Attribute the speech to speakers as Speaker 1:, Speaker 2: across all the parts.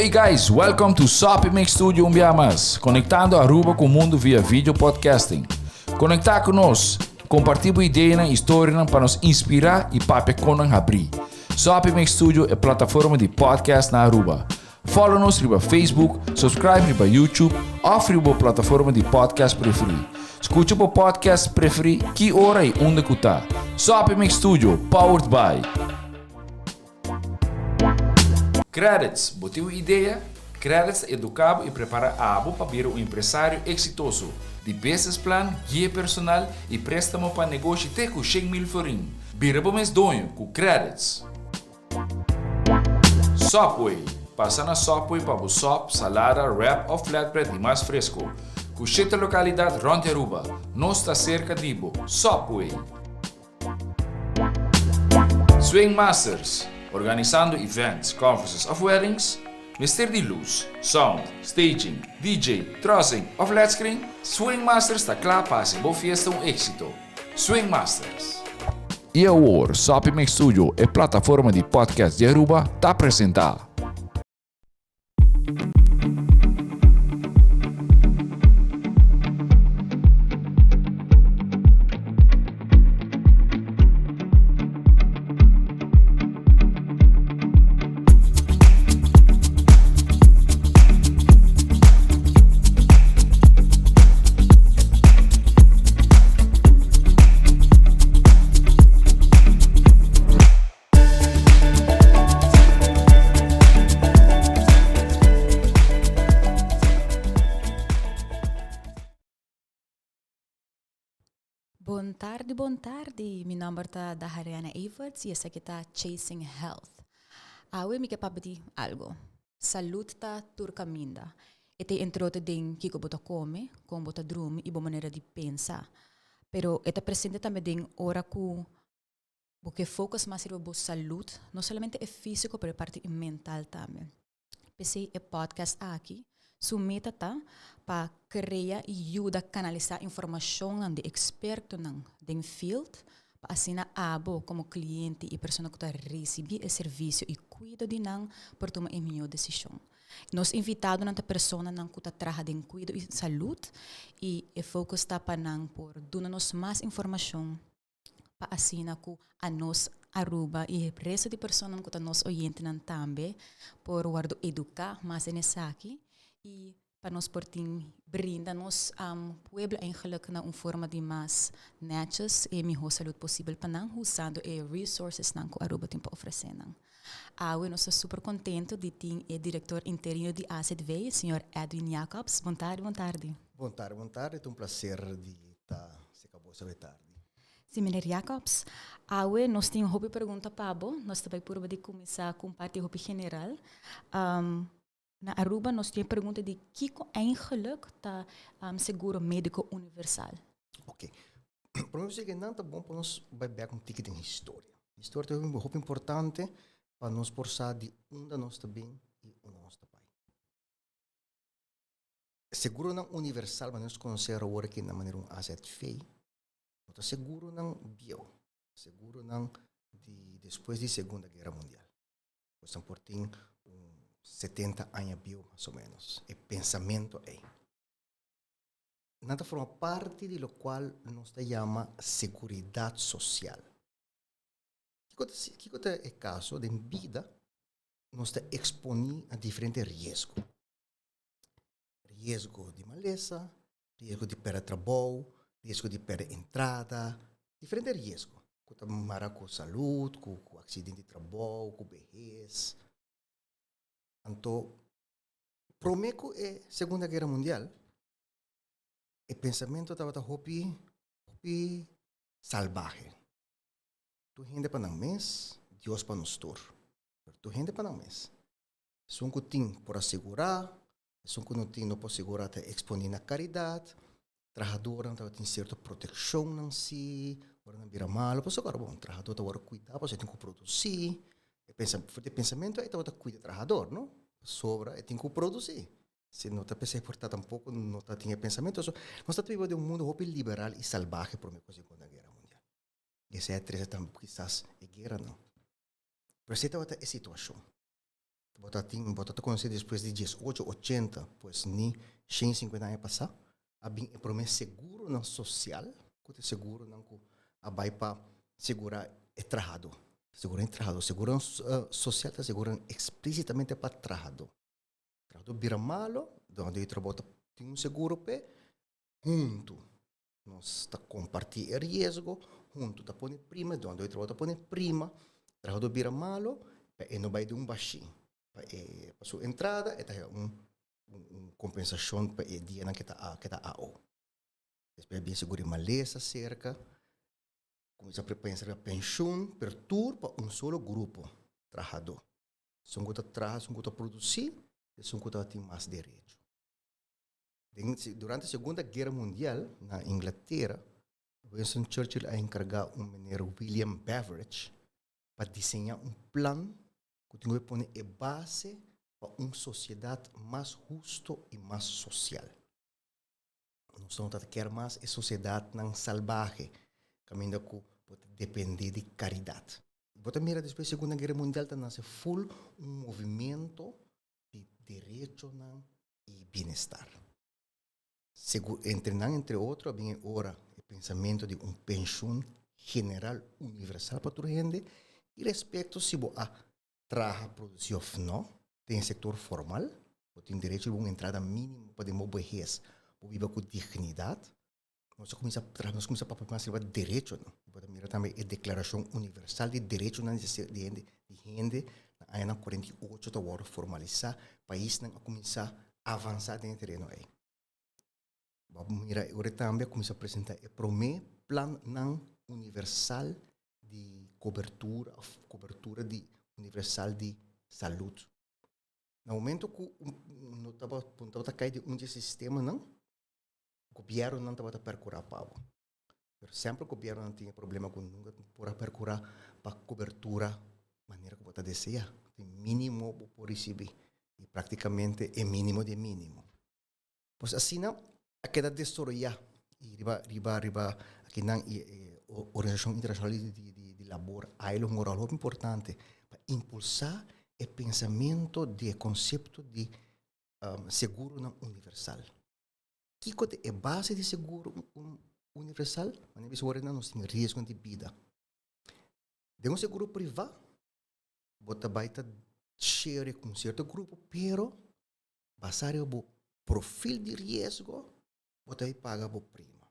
Speaker 1: Hey guys, welcome to Soppy Mix Studio un bia mas, conectando Aruba cu mundo via video podcasting. Conecta cu nos, comparti bo ideanan y historianan pa nos inspira y papia con nan habri. Soppy Mix Studio e plataforma di podcast na Aruba. Follow nos riba Facebook, subscribe riba YouTube of riba bo plataforma di podcast preferi. Scucha bo podcast preferi ki ora y unda cu ta. Soppy Mix Studio, powered by. Credits, Bo tin un idea? Credits ta educa bo y prepara abo pa bira un empresario exitoso. Di business plan, guia personal y prestamo pa negoshi te cu 100,000 florin. Bira bo mes doño cu Credits! Subway, Pasa na Subway pa bo sop, salada, wrap of flatbread di mas fresco. Cu shete localidad rond di Aruba. Nos ta cerca di bo. Subway! Swing Masters, Organisando events, conferences of weddings? Mester di luz, sound, staging, DJ, trussing of led screen? Swing Masters ta cla pa haci bo fiesta un exito. Swing Masters. Y awor, Soppy Mix Studio, e plataforma di podcast di Aruba, ta presenta.
Speaker 2: Bon tardi, bon tardi. Mi nomber ta Dahariana Everts y esaki ta Chasing Health. Awe mi ke papia di algo. Salud ta tur caminda. E ta entre otro den kico bo ta come, con bo ta drumi y bo manera di pensa. Pero e ta presente tambe den ora cu Bo ke focus mas riba bo salud, no solamente e fisico pero e parti mental tambe. P'esei e podcast aki su meta ta pa crea y yuda canalisa informacionnan di expertonan den field pa asina abo como cliente y persona cu ta ricibi e servicio y cuido di nan por tuma e miho decision. Nos invitadonan ta personanan cu ta traha den cuido y salud y e focus ta pa nan por duna nos mas informacion pa asina ku anos Aruba i e resto di personanan ku ta nos oyentenan tambe por wòrdu eduká mas den esaki i pa nos por tin brinda nos pueblo eigenlijk na un forma di mas nètjes e mihó salud posibel pa nan usando e resourcesnan ku Aruba tin pa ofresé nan. Awe nos ta super kontentu di tin e direktor interino di AZV, señor Edwin Jacobs. Bon tardi, bon tardi.
Speaker 3: Bon tardi, bon tardi. Ta un plaser di ta serka boso awe tardi.
Speaker 2: Si, meneer Jacobs, awe nos tin hopi pregunta pa bo. Nos ta bai purba di kuminsá ku un parti hopi general. Na Aruba nos tin e pregunta di kiko eigenlijk ta seguro médiko universal?
Speaker 3: Ok. Promé ku sigui nan ta bon pa nos bai bèk un tiki den historia. Historia ta hopi importante pa nos por sa di unda nos ta bin i unda nos ta bai. Seguronan universal manera nos konosé awor aki na manera un AZV no ta seguronan bieu, seguronan di despues di Segunda Guera Mundial. Pues por tin un 70 aña bieu mas o menos e pensamento ei. Nan ta forma parti di locual nos ta yama seguridad social. Kiko ta, kiko ta e caso? Den bida nos ta exponi a diferente riesgo. Riesgo di malesa, riesgo di perde trabou, riesgo di perde entrada, diferente riesgo ku ta mara ku salud, ku ku aksidente di trabou, ku behes. Anto, promé ku e Segunda Guera Mundial, e pensamentu tabata hopi, hopi salbahe. Tur hende pa nan mes, Dios pa nos tur. Pero tur hende pa nan mes. Esun ku tin por asegurá, esun ku no tin no por asegurá ta eksponé na karidat. Trahadornan tabatin sierto protekshonnan si ora nan bira malu, pasobra ora bon trahador ta wòrdu kuidá pasobra e tin ku produsí. E pensa for di e pensamentu ei tabata kuida trahador no, pasobra e tin ku produsí. Si no ta p'esei por ta tampoko no ta tin e pensamentu. So nos ta biba den un mundu hopi liberal i salbahe promé ku Segunda Guera Mundial. I esei a trese tambe kisas e gueranan. Pero esei tabata e situashon. Bo ta tin, bo ta ta konosé despues di diesocho ochenta, pues ni shen i sinkuenta aña pasá, a bin e promé seguronan sosial, ku ta e seguronan ku a bai pa segurá e trahadó. Segurá e trahadó. Seguronan sosial ta seguronan eksplísitamente pa trahadó. Trahadó bira malo, dònde di trabou ta tin un seguro p'e, huntu nos ta kompartí e riesgo, huntu ta pone prima, dònde di trabou ta pone prima, trahadó bira malo, pa e no bai den un bashí, pa e pa su entrada e ta haya un un kompensashon pa e dianan ke ta ke ta AO. Despues a bin seguro di malesa serka, kuminsá pensa riba penshun, pero tur pa un solo grupo trahadó. Esun ku ta traha, esun ku ta produsí, esun ku ta tin mas derecho. Den, durante Segunda Guera Mundial na Inglatera, Winston Churchill a enkargá un meneer William Beveridge pa diseñá un plan ku tin ku pone e base pa un sosiedat mas husto i mas sosial. Nos no ta kier mas e sosiedatnan salbahe kaminda ku bo ta dependé di karidat. Bo ta mira despues Segunda Guera Mundial ta nase ful un movimiento di derechonan i bienestar. Segun entre nan entre otro a bin e ora e pensamentu di un penshun general universal pa tur hende i respekto si bo a traha, produsí òf nò den e sektor formal, bo tin derecho riba un entrada mínimo pa den bo behes bo biba ku dignidat. Nos a kuminsá traha, nos a kuminsá papia mas riba derechonan. Bo ta mira tambe e Deklarashon Universal di Derechonan di hende di hende na añanan 48 ta wòrdu formalisá. Paisnan a kuminsá avansá den e tereno ei. Bo a mira e ora tambe a kuminsá presentá e promé plannan universal di kobertura òf kobertura di universal di salud. Na momento ku no tabata kai den un di e sistemanan, Gobiernonan tabata percura pa bo. Pero semper gobiernonan tin e problema cu nunca por a percura pa cobertura manera cu bo ta desea. Tin minimo bo por ricibi y practicamente e minimo di e minimo. Pues asina a keda desaroya y riba riba riba akinan y e Organisacion Internacional di Labor, ILO, hunga un rol hopi importante pa impulsa e pensamento di e concepto di seguronan universal. Kiko ta e base di seguro universal? Manera bisa worde nos tin riesgo di bida. Den un seguro priva, bo ta bai ta share ku un sierto grupo, pero basa riba bo profil di riesgo, bo ta bai paga bo prima.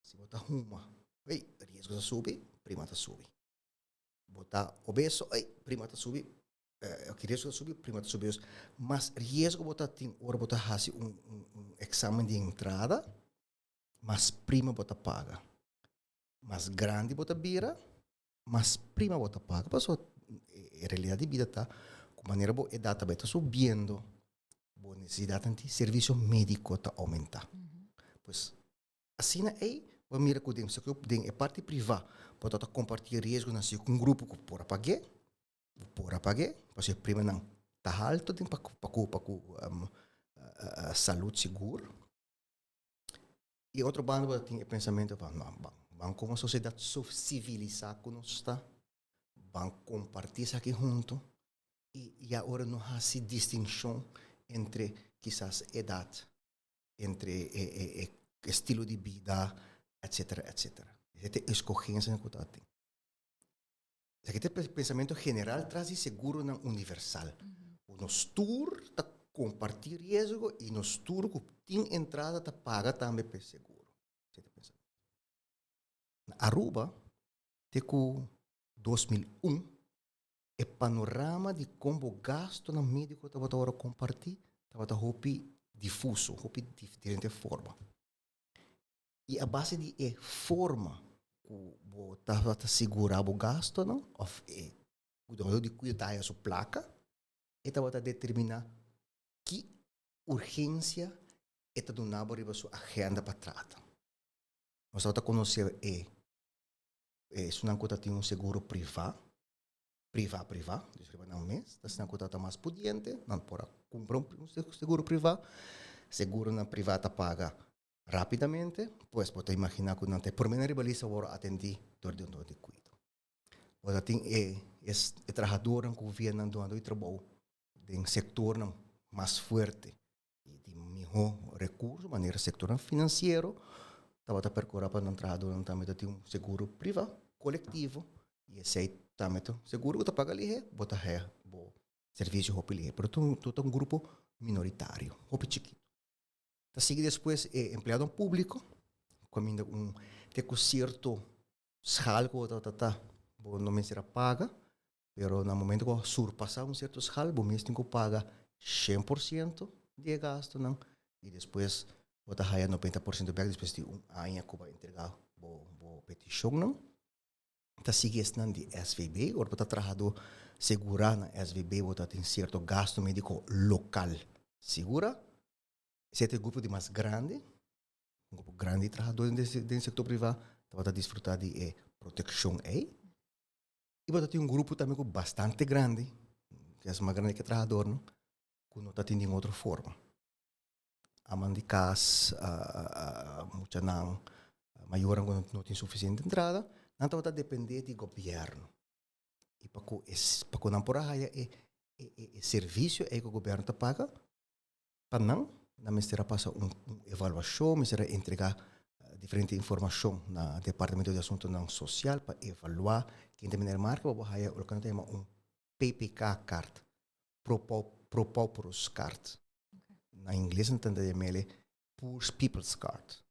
Speaker 3: Si bo ta huma, ey, riesgo ta subi, prima ta subi. Bo ta obeso, ey, prima ta subi, Oke, riesgo ta subi, prima ta subi. Dus mas riesgo bo ta tin ora bo ta hasi un, un, un examen di entrada, mas prima bo ta paga. Mas grandi bo ta bira, mas prima bo ta paga. Paso e realidad di bida ta, ku manera bo edad ta bai ta subiendo, bo necesidadnan di servicio medico ta aumenta. Pues, asina ei, bo a mira ku den, den e parti priva, bo ta ta comparti riesgonan si ku un grupo ku por a pag'é, Bo por a pag'é, pasobra e primanan ta haltu den pa pa ku pa ku salud sigur. I otro banda bo ta tin e pensamentu pa no ban ban komo sosiedat sivilisá ku nos ta, ban kompartí esaki huntu i ya ora no hasi distinshon entre kisas edat, entre e e e estilo di bida etsetera etsetera. Esei ta e eskogensianan ku ta tin. Esaki ta e pensamentu general tras di seguronan universal. Ku nos tur ta kompartí riesgo i nos tur ku tin entrada ta paga tambe pa e seguro. Esei ta e pensamentu. Na Aruba te ku 2001 e panorama di kon bo gastunan médiko tabata wòrdu kompartí tabata hopi difuso, hopi diferente forma. I a base di e forma ku bo tabata sigurá bo gastunan òf e dunadó di kuido ta haya su plaka, e tabata determiná ki urgensia e ta duna bo riba su agenda pa trata. Nos tabata konosé e esunnan ku ta tin un seguro privá, privá privá, dus riba nan mes, ta esnan ku tabata mas pudiente, nan por a kumpra un seguro privá, seguronan privá ta paga Rápidamente, pues bo ta imaginá ku nan ta e promé nan riba lista wòrdu atendí dor di un dòkter di kuido. Bo ta tin e Es e trahadornan ku via nan dunadó di trabou den sektornan mas fuerte i di mihó rekurso, manera sektornan finansiero, tabata perkurá pa nan trahadornan tambe ta tin un seguro privá, kolektivo, i esei tambe ta seguro ku ta paga lihé, bo ta haya bo servisio hopi lihé. Pero tur ta un grupo minoritario, hopi chikitu. Ta sigui despues e empleadonan públiko, kaminda un te ku sierto schaal ku bo tabata ta, bo no mester a paga, pero na momento ku bo a surpasá un sierto schaal, bo mes tin ku paga 100% di e gastunan i despues bo ta haya 90% bèk despues di un aña ku bo a entregá bo bo petishonnan. Ta sigui esnan di SVB, ora bo ta trahadó segurá na SVB bo ta tin sierto gastu médiko lokal sigurá. Esei ta e grupo di mas grandi, un grupo grandi di trahadó den sektor privá tabata disfrutá di e protekshon ei. I bo ta tin un grupo tambe ku bastante grandi, kisas mas grandi ke trahadornan, ku no ta tin den otro forma. Aman di kas, muchanan, mayornan ku no tin sufisiente entrada, nan tabata dependé di gobièrnu. I pa ku pa ku nan por a haya e e servisio ei ku gobièrnu ta paga, Pa nan, nan mester a pasa un evaluashon, mester a entregá diferente informashon na Departamento di Asuntunan Sosial pa evaluá ken ta meneer Marke pa bo haya loke nan ta yama un PPK-kaart, Pro Pauperus Kaart. Na ingles nan ta yam'el Poor People's Card.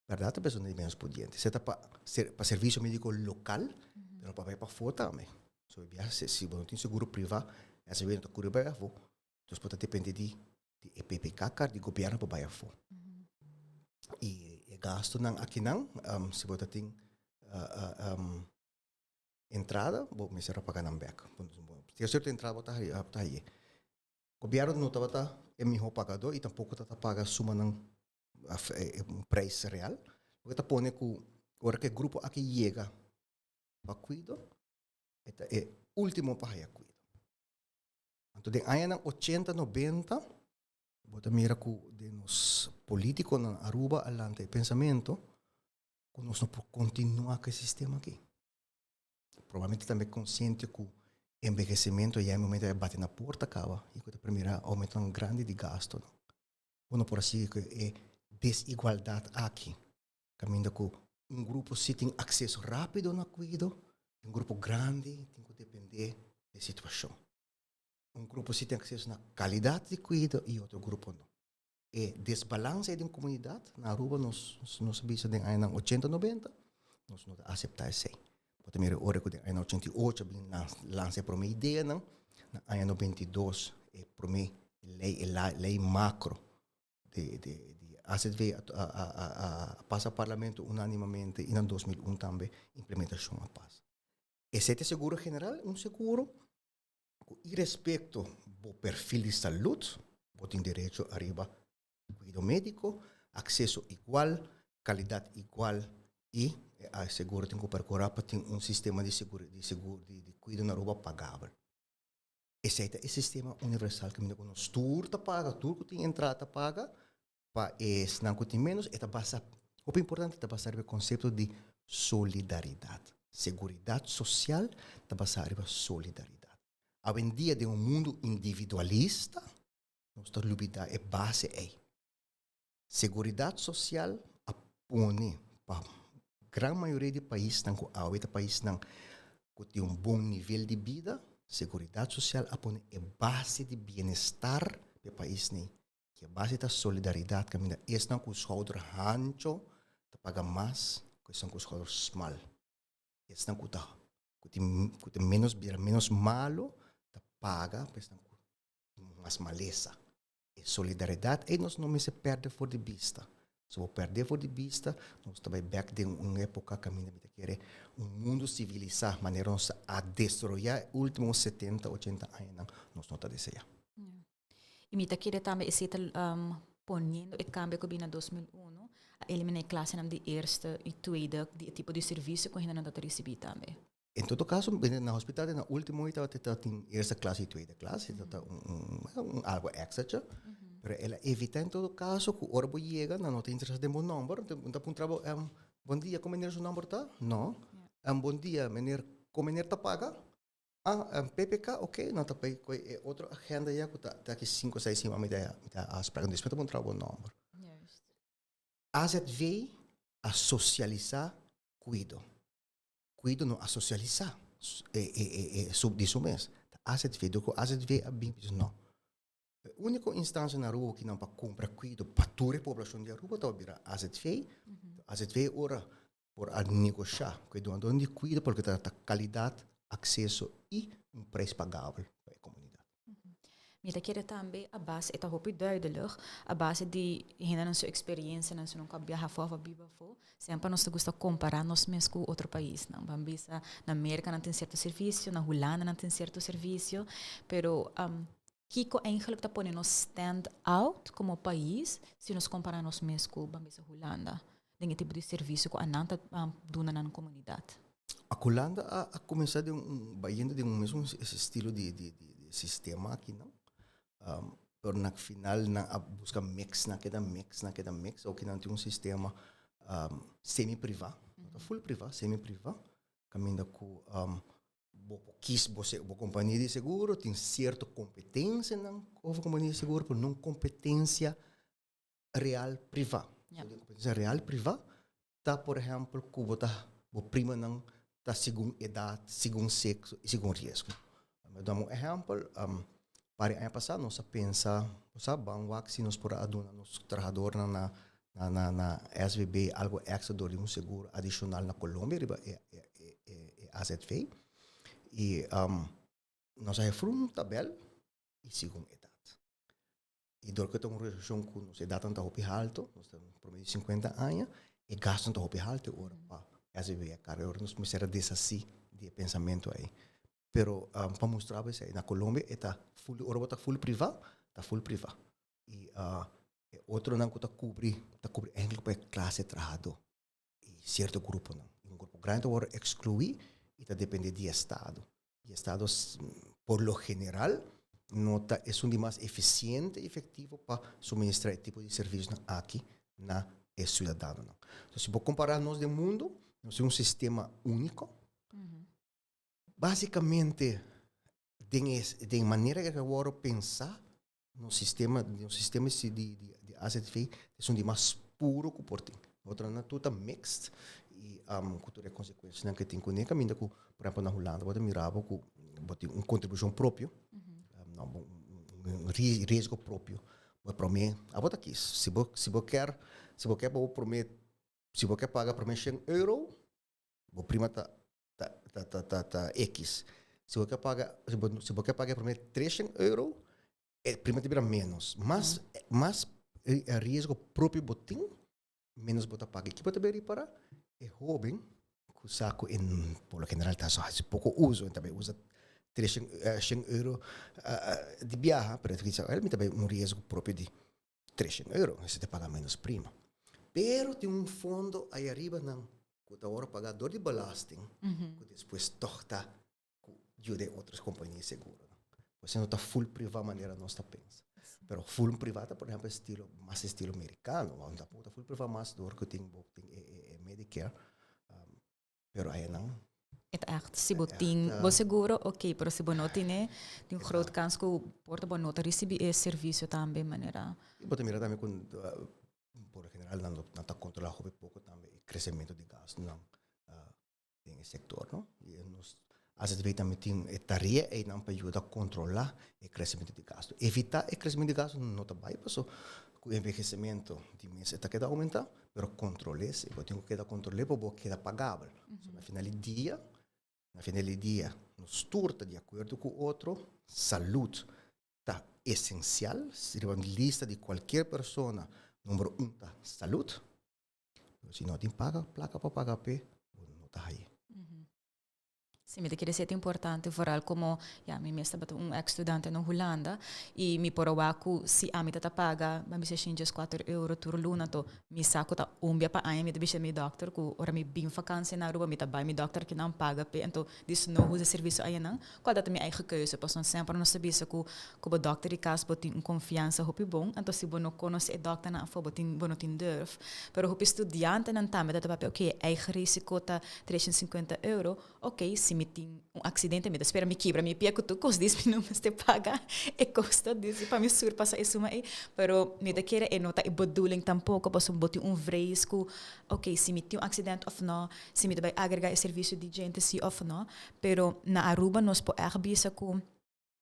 Speaker 3: Bèrdat ta persona di ménos pudiente. Esei ta pa pa servisio médiko lokal, pero pa bai pafó tambe. So e biaha si bo no tin seguro privá, esei no ta kuri bai afó. Dus bo ta depende di di e PPK kart di gobièrnu pa bai afó. I e gastunan akinan, si bo ta tin entrada, bo mester a paga nan bèk. Tin sierto entrada bo ta haye. Gobièrnu no tabata e mihó pagadó i tampoko ta ta paga sumanan un prijs real, loke ta pone ku ora ku e grupo aki yega pa kuido, e ta e último pa haya kuido. Anto den añanan ochenta, nobenta, bo ta mira ku den nos polítikonan Aruba a lanta e pensamentu ku nos no por kontinuá ku e sistema aki. Probablemente tambe konsiente ku enbehesimentu ya e momento a bati na porta kaba i ku ta primira oumentonan grandi di gastunan. Bo no por a sigui ku e desigualdat aki, kaminda ku un grupo si tin akseso rápido na kuido i un grupo grandi tin ku dependé di e situashon. Un grupo si tin akseso na kalidat di kuido i otro grupo no. E desbalansa ei den komunidat na Aruba nos nos a bisa den añanan ochenta, nobenta, nos no ta aseptá esei. Bo ta mira ora ku den añanan 88 a bin lansa e promé ideanan, na aña 92 e promé lei, e lei makro di di di AZV a a a pasa parlamento unánimamente i na 2001 tambe implementashon a pasa. Esei ta e seguro general, un seguro ku irespekto bo perfil di salud, bo tin derecho ariba Kuido médiko, akseso igual, kalidat igual i e seguro tin ku perkurá pa tin un sistema di seguro di seguro di di kuido na Aruba pagabel. Esei ta e sistema universal kaminda ku nos tur ta paga, tur ku tin entrada ta paga, pa esnan ku tin ménos e ta basa, hopi importante, ta basa riba e konsepto di solidaridat. Seguridat sosial ta basa riba solidaridat. Awendia den un mundu individualista, Nos ta lubidá e base ei. Seguridat sosial a pone pa gran mayoria di paisnan ku awe ta paisnan ku tin un bon nivel di bida, seguridat sosial a pone e base di bienestar pa e paisnan ei. E base ta solidaridat kaminda esnan ku skouder hancho ta paga mas ku esnan ku skouder smal. Esnan ku ta ku tin ku ta ménos bira ménos malu ta paga pa esnan ku mas malesa. E solidaridat ei nos no mester pèrdè for di bista. Si bo pèrdè for di bista, nos ta bai bèk den un époka kaminda mi ta kere un mundu sivilisá manera nos a desaroyá e último setenta, ochenta añanan, nos no ta deseá.
Speaker 2: I mi ta kere tambe esei ta poniendo e kambio ku bini na 2001 a eliminá e klasenan di eerste i tweede di e tipo di servisio ku hendenan ta ta risibí tambe.
Speaker 3: En todo caso, na hospital na ultimo y tabata tin eerste klas y tweede klas, y tabata un algo extra. Pero el a evita en todo caso cu ora bo yega, nan no ta interesa den bo nomber, nan ta puntra bo, bon dia, con meneer su nomber ta? No. Bon dia, meneer. Kon meneer ta paga? Ah, PPK, ok, nan ta bai koe e otro agenda ya ku ta ta aki sinku seis siman mi ta mi ta afspraak. Dus mi ta puntra bo nòmber.
Speaker 2: Juist.
Speaker 3: AZV a sosialisá kuido. Kuido no a sosialisá e e e e su di su mes. Ta AZV, dor ku AZV a bin bisa no. E úniko instansia na Aruba ku nan pa kumpra kuido pa tur e poblashon di Aruba ta bira AZV. AZV ora por a negoshá ku e dunadónan di kuido pa loke ta trata kalidat, akseso i un preis pagabel pa e komunidat.
Speaker 2: Mi ta kere tambe a base, e ta hopi duidelijk, a base di hendenan su experiencianan, su nan ku a biaha afó of a biba afó, semper nos ta gusta compara nos mes ku otro paisnan. Ban bisa na Merca nan tin cierto servicio, na Hulanda nan tin cierto servicio, pero kiko eigenlijk ta pone nos stand out como pais si nos compara nos mes ku, ban bisa, Hulanda, den e tipo di servicio ku anan ta duna nan comunidad?
Speaker 3: Hulanda a a kuminsá den un bayendo den un mesun estilo di di di sistema aki nan pero na final nan a buska mix nan keda mix nan keda mix oki nan tin un sistema semi privá no ta full privá semi privá kaminda ku bo por kis bo bo kompania di seguro tin sierto kompetensianan over kompania di seguro pero no un kompetensia real privá.
Speaker 2: Ja.
Speaker 3: Kompetensia real privá ta por ehèmpel ku bo ta bo primanan ta segun edat, segun sekso i segun riesgo. Mi a duna un ehèmpel, par di aña pasá nos a pensa, bo sa ban wak si nos por a duna nos trahadornan na na na na SVB algu èkstra dor di un seguro adishonal na Colombia riba e e e e AZV i nos a hefru un tabèl i segun edat. I dor ku ta un organisashon ku nos edatnan ta hopi haltu, nos ta promedio 50 aña, e gastunan ta hopi haltu e ora pa SVB a karga. E ora nos mester a deshasí di e pensamentu ei. Pero pa mustra bo esei, na Colombia e ta full, ora bo ta full privá, ta full privá. I e otronan ku ta kubri, ta kubri eigenlijk pa e klase trahadó i sierto gruponan. Un grupo grandi ta wòrdu ekskluí i ta dependé di estado. I estado por lo general no ta esun di mas efisiente i efektivo pa suministrá e tipo di servisionan aki na e siudadanonan. So si bo kompará nos den mundu, nos tin un sistema úniko. Básikamente den e den manera ku a wòrdu pensá Nos sistema, nos sistema di, di, di AZV es un di mas puro ku por tin. Otronan tur ta mixed i um, ku tur e konsekuensianan ku tin kuné. Kaminda ku, por ehempel, na Hulanda bo ta mira bo ku bo tin un kontribushon propio, um, no, un, un, un riesgo propio. Bo promé, abo ta kis. Si bo, si bo kier, si bo kier pa bo promé, si bo kier paga promé shen euro, Bo prima ta ta ta ta ta ta X. Si bo ke paga si bo si bo ke paga e prome treshen euro, e prima ta bira menos. Mas mas riesgo propio bo tin, menos bo ta paga. I ki bo ta bay ripara? E hoben ku sa ku e por lo general ta hasi poko uso, e ta bay usa treshen shen euro di biaha, pero e ta bisa, mi ta bay un riesgo propio di treshen euro, esei ta paga menos prima. Pero tin un fondo ahí ariba nan ku ta wòrdu pagá dor di belasting ku despues tòg ta ku yuda e otro kompania di seguro. Por eso no ta full privá manera nos ta pensa. Pero full privá ta por ehempel estilo mas estilo merikano, tampoco ta full privá mas dor ku tin bo tin e Medicare. Pero ayanan.
Speaker 2: E ta echt, si bo tin bo seguro, ok, pero si bo no tine, tin un groot kans ku por ta bo no ta risibi e servisio tambe manera.
Speaker 3: I bo ta mira tambe ku por lo general nan nan ta kontrolá hopi poko tambe e kresementu di gastunan den e sektor, no? I nos AZB tambe tin e tarea einan pa yuda kontrolá e kresementu di gastu. Evitá e kresementu di gastu no ta bai paso ku envehesimentu di mes e ta keda oumentá. Pero controlé si, bo tin cu keda controlé pa bo keda pagabel. So na final di dia, na final di dia, nos tur ta di acuerdo cu otro, salud ta esencial, si riba un lista di cualkier persona, numero un ta salud, pero si no tin paga, placa pa paga p'e, bo no ta haye.
Speaker 2: Sí, mi ta kere seta importante, vooral como, ya, mi mes tabata un ex studante na Hulanda y mi por a wak cu si ami ta ta paga, ban bisa shin 4 euro tur luna, to mi sa cu ta un bia pa aña mi ta bisa mi dokter cu ora mi bin vakantie na Aruba mi ta bay mi dokter kinan paga p'e, anto dis no usa servicio ayanan, cual ta mi eigen keuze, pasobra semper nos ta bisa cu cu bo dokter di cas bo tin un confiansa hopi bon, anto si bo no conoce e dokternan afo bo tin bo no tin durf. Pero hopi studiantenan tambe ta ta papia, ok, eigen risico ta 350 euro, ok, si mi. mi tin un accidente mi ta spera mi kibra mi pia cu tur cos dis mi no mester paga e costo dis pa mi surpasa e suma ey pero mi ta kere e no ta e bedoeling tampoco pasobra bo tin un vrees cu ok si mi tin un accident of no si mi ta bay agrega e servicio di djente si of no pero na Aruba nos por echt bisa cu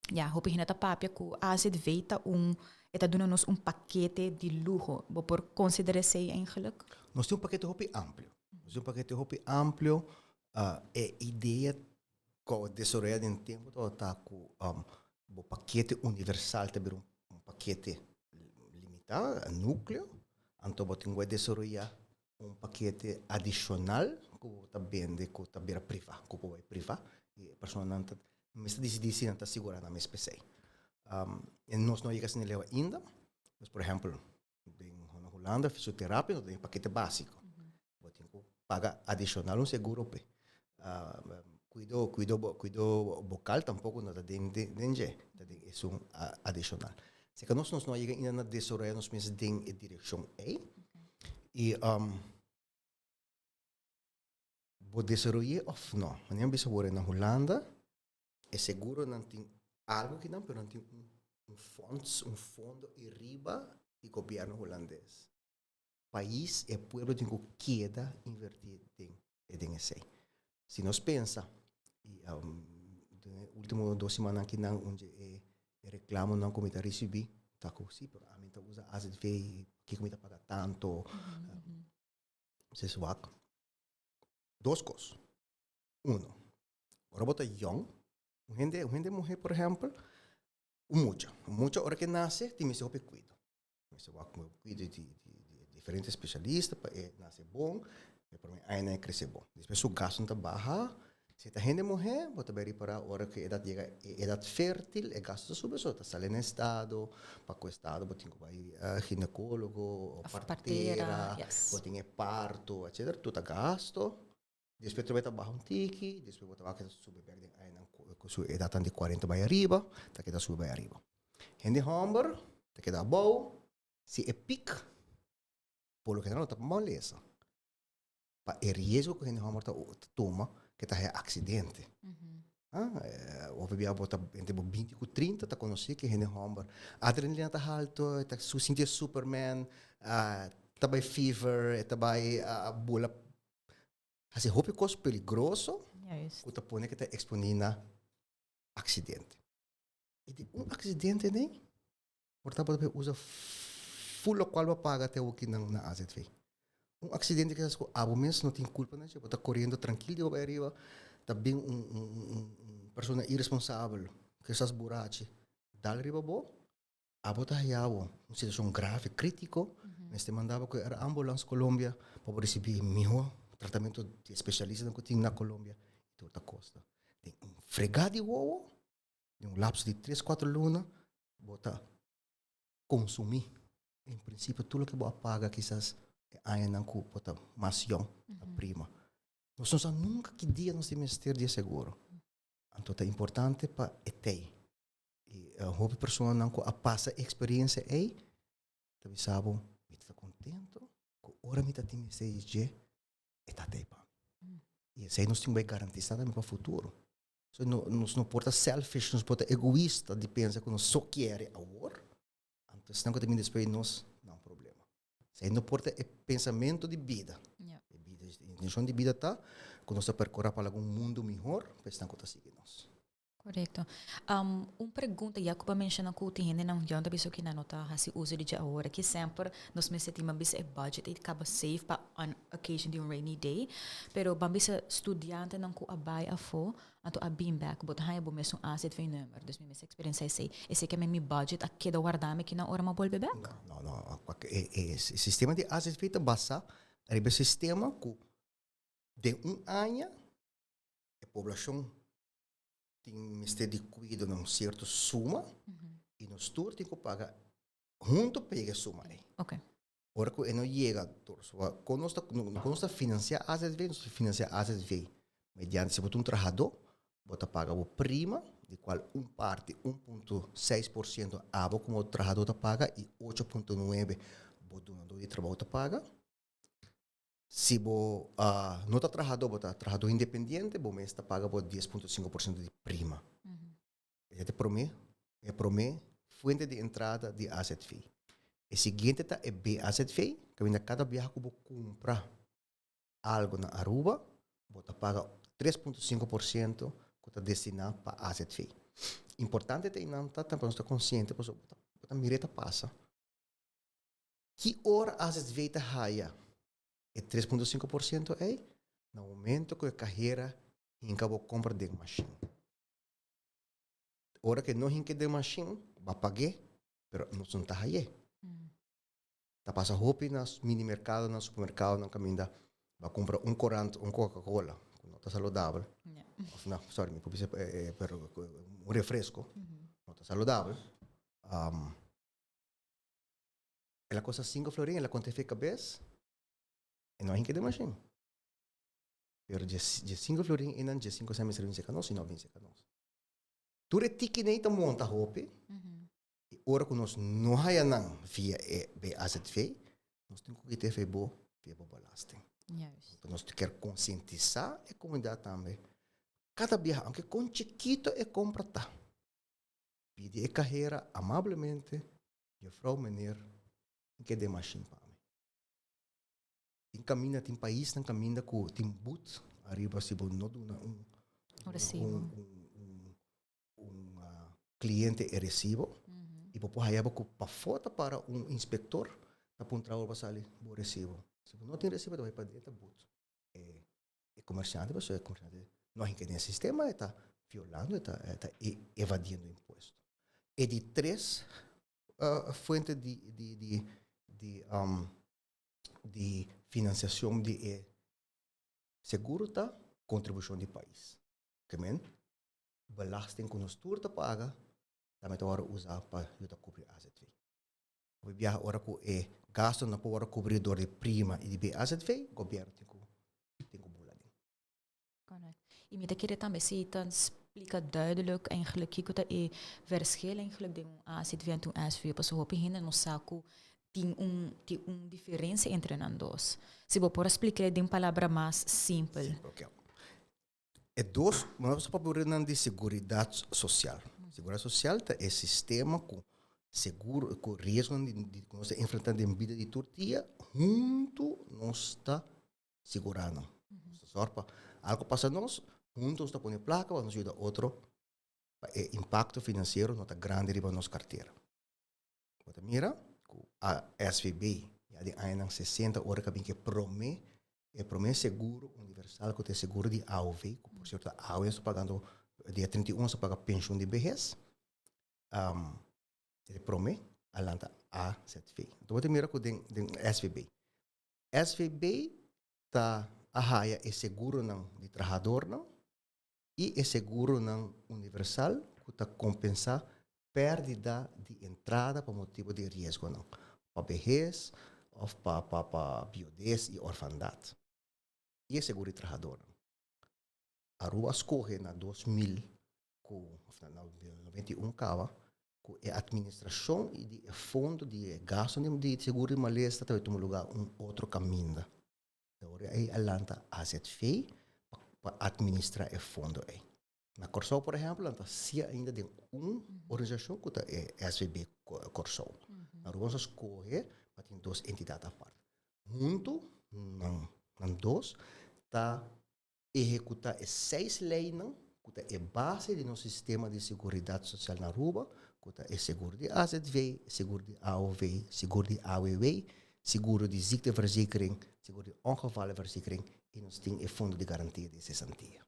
Speaker 2: ya hopi hende ta papia cu AZV ta un e ta duna nos un pakete di luho bo por considera esey eigenlijk?
Speaker 3: Nos tin un pakete hopi amplio nos tin un pakete hopi amplio E idea ku a desaroyá den tempu tabata ku bo pakete universal ta bira un pakete limitá, núkleo, anto bo tin ku a desaroyá un pakete adishonal ku bo ta bende ku ta bira privá, ku bo bai privá i e personanan ta mester disidí si nan ta sigurá nan mes p'esei. E nos no a yega asina leu ainda, nos por ehèmpel den Hulanda fisioterapia no ta den e pakete básiko. Bo tin ku paga adishonal un seguro p'e. Kuido, kuido, kuido bokal tampoko no ta den den dje, ta den esun adishonal. Seka nos nos no a yega ainda na desaroya nos mes den e direkshon ei. I bo desaroy'é òf no? Manera mi bisa wor na Hulanda e seguronan tin algu kinan pero nan tin un fonds, un fondo ei riba di gobièrnu hulandes. Pais, e pueblo tin ku keda invertí den e den esei. Si nos pensa, i den e último dos simannan akinan un dje e reklamonan ku mi ta risibí ta ku si, pero ami ta usa AZV, pakiko mi ta paga tanto? Entonces wak, dos kos. Uno, ora bo ta yòn, un hende, un hende muhé por ehèmpel, un mucha, un mucha ora ke nase tin mester hopi kuido. Mester wak ku kuido di diferente spesialista pa e nase bon, e prome añanan e krese bon. Despues su gastunan ta baha. Si e ta hende muhé, bo ta bai ripará ora ku e edat yega e edat fértil, e gastu ta subi, so ta sali na estado, pa ku estado bo tin ku bai ginekólogo o partera, bo tin e parto, etcetera, tur ta gasto. Despues ta bai ta baha un tiki, despues bo ta wak ta subi bèk den añanan ku su edatnan di kuarenta bai ariba, ta keda subi bai ariba. Hende hòmber ta keda abou, si e pik, por lo general no ta malesa. Pa e riesgo ku hende hòmber ta tuma ke ta haya aksidente. Hopi bia bo ta entre bo binti ku trinta ta konosí ke hende hòmber adrenalina ta haltu, e ta sinti e superman, ta bai fever, e ta bai bula hasi hopi kos peligroso ku ta pone ke ta eksponí na aksidente. I di un aksidente nei, por ta bo ta usa full lokual bo a paga te awoki nan na AZV. Un aksidente kisas ku abo mes no tin kulpa na dje, bo ta koriendo trankil di bo bai ariba, ta bin un un un persona iresponsabel, kisas burachi, dal riba bo, abo ta haya bo un situashon grave, kritiko, mester manda bo ku e ambulans Colombia pa bo risibí mihó tratamentu di e spesialistanan ku tin na Colombia, i tur ta kosta. Den un fregá di wowo, Den un lapso di tres, kuater luna, bo ta konsumí en prinsipio tur loke bo a paga kisas e añanan ku bo ta mas yòn, ta prima. Nos no sa nunka ki dia nos tin mester di e seguro. Anto ta importante pa e tei. I hopi personanan ku a pasa e eksperensia ei ta bisa bo, mi ta kontento ku ora mi ta tin mester di dje, e ta tei pa mi. I esei nos tin ku bai garantisá tambe pa futuro. So no, nos no por ta selfish, nos por ta egoista di pensa ku nos so kier awor, anto esnan ku ta bini despues di nos nan problema. Esei no por ta e pensamentu di bida. E bida, e intencion di bida ta ku nos ta perkura pa laga un mundu mihor pa esnan ku ta sigui nos.
Speaker 2: Korekto. Un pregunta, ya ku bo a menshona ku tin hendenan yòn ta bisa ku nan no ta hasi uso di dje awor aki, semper nos mester tin ban bisa e budget ei kaba safe pa un occasion di un rainy day, pero ban bisa studiantenan ku a bai afó anto a bin bek, bo ta haña bo mesun AZV-nummer, dus mi mester eksperensiá esei. Esei ke men mi budget a keda wardá mi kinan ora mi a bolbe bek?
Speaker 3: No, no, e e sistema di AZV ta basá riba e sistema ku den un aña e poblashon tin mester di kuido na un sierto suma i nos tur tin ku paga huntu pa yega e suma ei. Ora ku e no yega tur, kon nos ta kon nos ta finansiá AZV? Nos ta finansiá AZV mediante si bo ta un trahadó, bo ta paga bo prima, di kual un parti, un punto seis por siento abo komo trahadó ta paga i ocho punto nuebe bo dunadó di trabou ta paga. Si bo no ta trahadó, bo ta trahadó independiente, bo mes ta paga bo 10.5% di prima. Esei ta e promé, e promé fuente di entrada di AZV. E siguiente ta e BAZV, kaminda kada biaha ku bo kumpra algu na Aruba, bo ta paga 3.5% ku ta destiná pa AZV. Importante ta einan ta pa nos ta konsiente pasobra bo ta bo ta mira e ta pasa. Ki ora AZV ta haya e 3.5% ei? Na momento ku e kahera hinka bo kompra den mashin. Ora ku e no hinka den mashin, bo a pag'é, pero nos no ta hay'é. Ta pasa hopi na mini merkadonan, supermerkadonan kaminda bo a kumpra un korant, un Coca-Cola, ku no ta saludabel, òf no, sòri mi por bisa pero un refresko, no ta saludabel. El a kosta 5 florin, el a konta efe kabes, e no a hinka den mashin. Pero dje 5 florin einan, dje 5 sèn mester a bin seka nos i no a bin seka nos. Tur e tikinan ei ta monta hopi, i ora ku nos no haya nan via e BAZV, nos tin ku kita efe bo via bo belasting.
Speaker 2: Juist.
Speaker 3: Nos kier konsientisá e komunidat tambe, kada biaha, aunke kon chikito e kompra ta, pidi e kahera amablemente, Juffrouw, meneer, n ke den mashin pa mi. Tin kaminda, tin paisnan kaminda ku tin but ariba si bo no duna un
Speaker 2: Un resibo.
Speaker 3: un, un, un, un cliente e resibo. I bo por haya bo ku pafó ta para un inspector ta puntra bo pa sali bo resibo. Si bo no tin resibo ta bai paden ta but. E, e comerciante pasobra e comerciante no a hinka den e sistema e ta violando e ta e ta evadiendo impuesto. E di tres fuente di di di di di financiacion di e seguro ta contribucion di pais. Ke men belasting ku nos tur ta paga tambe ta wòrdu usa pa yuda kubri AZV. Hopi biaha ora ku e gastonan por wòrdu kubrí dor di prima i di BAZV, gobièrnu tin ku tin ku bula den.
Speaker 2: Correct. I mi ta kere tambe si ta splika duidelijk eigenlijk kiko ta e verschil eigenlijk den un AZV en un SV, pasobra hopi hende no sa ku tin un tin un diferensia entre nan dos. Si bo por a splik'é den palabra mas simpel.
Speaker 3: Simpel, oke. E dos, nos ta papia nan di seguridat sosial. Seguridat sosial ta e sistema ku seguro, ku riesgonan di di ku nos ta enfrentá den bida di tur dia, huntu nos ta sigurá nan. Nos ta sòru pa algu pasa nos, huntu nos ta pone plaka pa nos yuda otro pa e impakto finansiero no ta grandi riba nos kartera. Bo ta mira ku a SVB ya den añanan 60 ora ku a bin ku e promé e promé seguro universal ku ta e seguro di AOV ku por sierto awe nos ta pagando dia 31 nos ta paga penshun di behes e promé a lanta AZV. Anto bo ta mira ku den den SVB. SVB ta a haya e seguronan di trahadornan i e seguronan universal ku ta kompensá pèrdida di entrada pa motibu di riesgonan, pa behes òf pa pa pa biudes i orfandat, i e seguro di trahadornan. Aruba a skohe na 2000 ku òf na 91 kaba ku e atministrashon i di e fondo di e gastunan di seguro di malesa ta bai tuma lugá un otro kaminda. E ora ei a lanta AZV pa administra e fondo ei. Na Kòrsou, por ehèmpel, nan ta sia ainda den un organisashon ku ta e SVB Kòrsou. Na Aruba nos a skohe pa tin dos entidat apart. Huntu nan nan dos ta ehekutá e seis leinan ku ta e base di nos sistema di seguridat sosial na Aruba, ku ta e seguro di AZV, seguro di AOV, seguro di AWW, seguro di ziekteverzekering, seguro di ongevallenverzekering i nos tin e fondo di garantia di sesantia.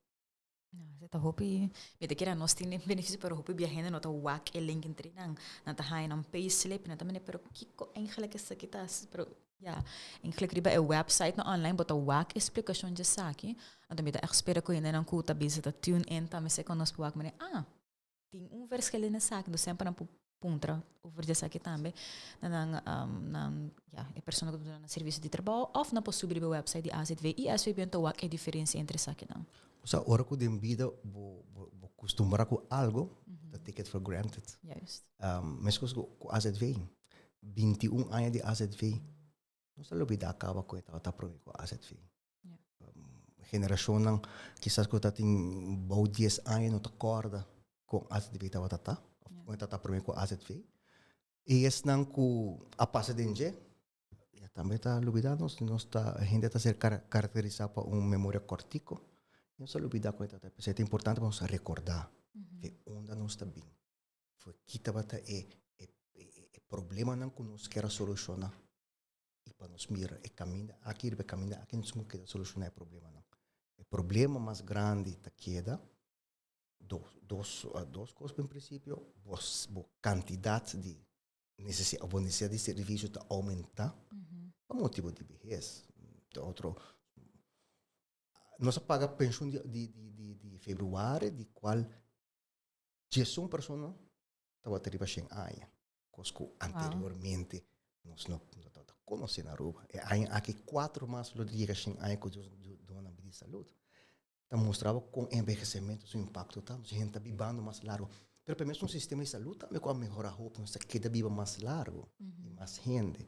Speaker 2: No, ta hopi, mi ta kere nos tin beneficio, pero hopi bia hende no ta wak e link entre nan. Nan ta haña nan payslip, nan ta mende, pero kiko eigenlijk esaki ta? Pero ja, eigenlijk riba e website no online bo ta wak e splikashon dje esaki. Anto mi ta echt spera ku hendenan ku ta bisa ta tune in tambe se kon nos por wak mende, ah, tin un verschil den esaki. Entonces semper nan por puntra over di esaki tambe na nan, nan, ja, e persona ku ta duna nan servicio di trabou of nan por subi riba e website di AZV i SVB anto wak e diferensia entre esakinan.
Speaker 3: Osea, ora ku den bida bo bo bo kustumbrá ku algo, bo ta take it for granted.
Speaker 2: Juist.
Speaker 3: Meskos ku AZV, 21 aña di AZV. Nos a lubida caba cu e tabata prome cu AZV. Generacionnan kisas cu ta tin bou dies aña no ta corda con AZV tabata ta, of con e tabata prome cu AZV. Y esnan cu a pasa den dje, ya tambe ta lubida nos, nos ta hende ta ser caracterisa pa un memoria cortico, nos a lubida con e tabata. P'esei ta importante pa nos recorda di unda nos ta bin. Fue ki tabata e e problemanan ku nos kier a solushoná i pa nos mira e kaminda aki riba e kaminda aki nos tin ku keda solushoná e problemanan. E problema mas grandi ta keda dos dos dos kos en prinsipio bo bo kantidat di nesesi bo nesesidat di servisio ta oumentá pa motibu di behes. Ta otro nos a paga penshun di di di di februari di kual Djesun persona tabata riba shen aña, kos ku anteriormente nos no tabata konosé na Aruba. E aña aki kuatro mas lo yega shen aña ku Dios duna nan bida i salud. Ta mustra bo kon envehesementu su impakto ta, nos hende ta bibando mas largu. Pero pa e mesun sistema di salud tambe ku a mehorá hopi, nos ta keda biba mas largu i mas hende.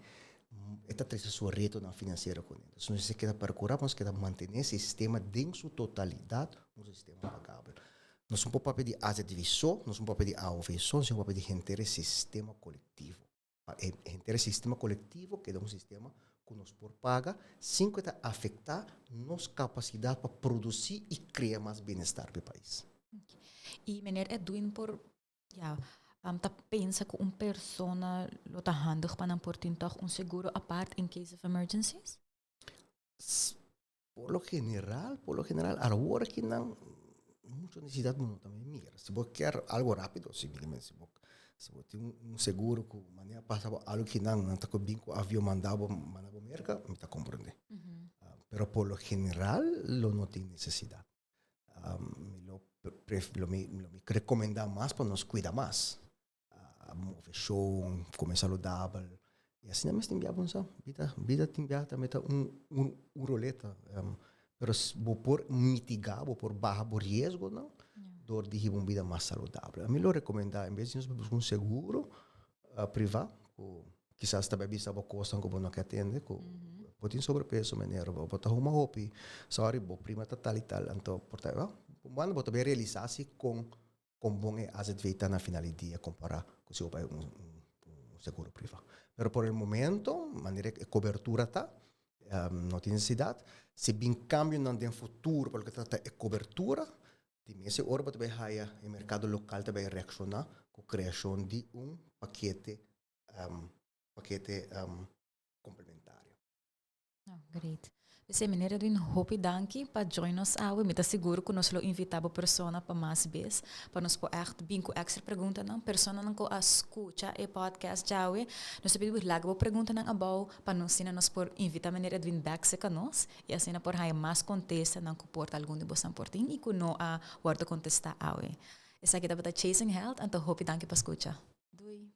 Speaker 3: E ta trese su retonan finansiero kuné. Entonces nos mester keda perkurá pa nos keda mantené sistema den su totalidat un sistema pagabel. Nos no por papia di AZV so, nos no por papia di AOV so, nos por papia di henter e sistema kolektivo. Pa e henter e sistema kolektivo keda un sistema ku nos por paga sin ku e ta afektá nos kapasidat pa produsí i krea mas bienestar pa e pais.
Speaker 2: I meneer Edwin por ya ta pensa ku un persona lo ta handig pa nan por tin tòg un seguro apart in case of emergencies?
Speaker 3: Por lo general, por lo general, awor aki nan mucho necesidad bo no ta mira. Si bo kier algo rápido, si si bo si bo tin un seguro ku manera pasa bo algo ki nan nan ta ku bin ku avion manda bo manda bo Merca, mi ta comprende. Pero por lo general lo no tin necesidad. Mi lo lo mi lo mi recomenda mas pa nos cuida mas. Moveshon, kome saludabel. I asina mes tin bia bon sa. Bida, bida tin bia tambe ta un, un, un roleta. Pero bo por mitigá, bo por baha bo riesgonan dor di hiba un bida mas saludabel. Ami lo rekomendá en bes di nos buska un seguro privá ku kisas ta bai bisa bo kosnan ku bo no ke atende, ku bo tin sobrepeso meneer, bo ta huma hopi, sorry bo prima ta tal i tal, anto por ta, bueno bo ta bai realisá si kon Kon bon e azv ta na final di dia kompará ku si bo bai un seguro privá. Pero por el momento, manera e kobertura ta, no tin nesesidat. Si bin kambionan den futuro pa loke ta trata e kobertura, di mes e ora bo ta bai haya e merkado lokal ta bai reakshoná ku kreashon di un pakete pakete komplementario.
Speaker 2: Oh, great. P'esei, meneer Edwin, hopi danki pa join nos awe. Mi ta sigur ku nos lo invitá bo persona pa mas bes, pa nos por ègt bin ku èkstra preguntanan. Personanan ku a skucha e podcast djawe, nos ta pidi bo laga bo preguntanan abou pa nos asina nos por invitá meneer Edwin bèk serka nos i asina por haña mas kontestanan ku por ta algun di bosan por tin i ku no a wòrdu kontestá awe. Esaki tabata Chasing Health, anto hopi danki pa skucha. Doei.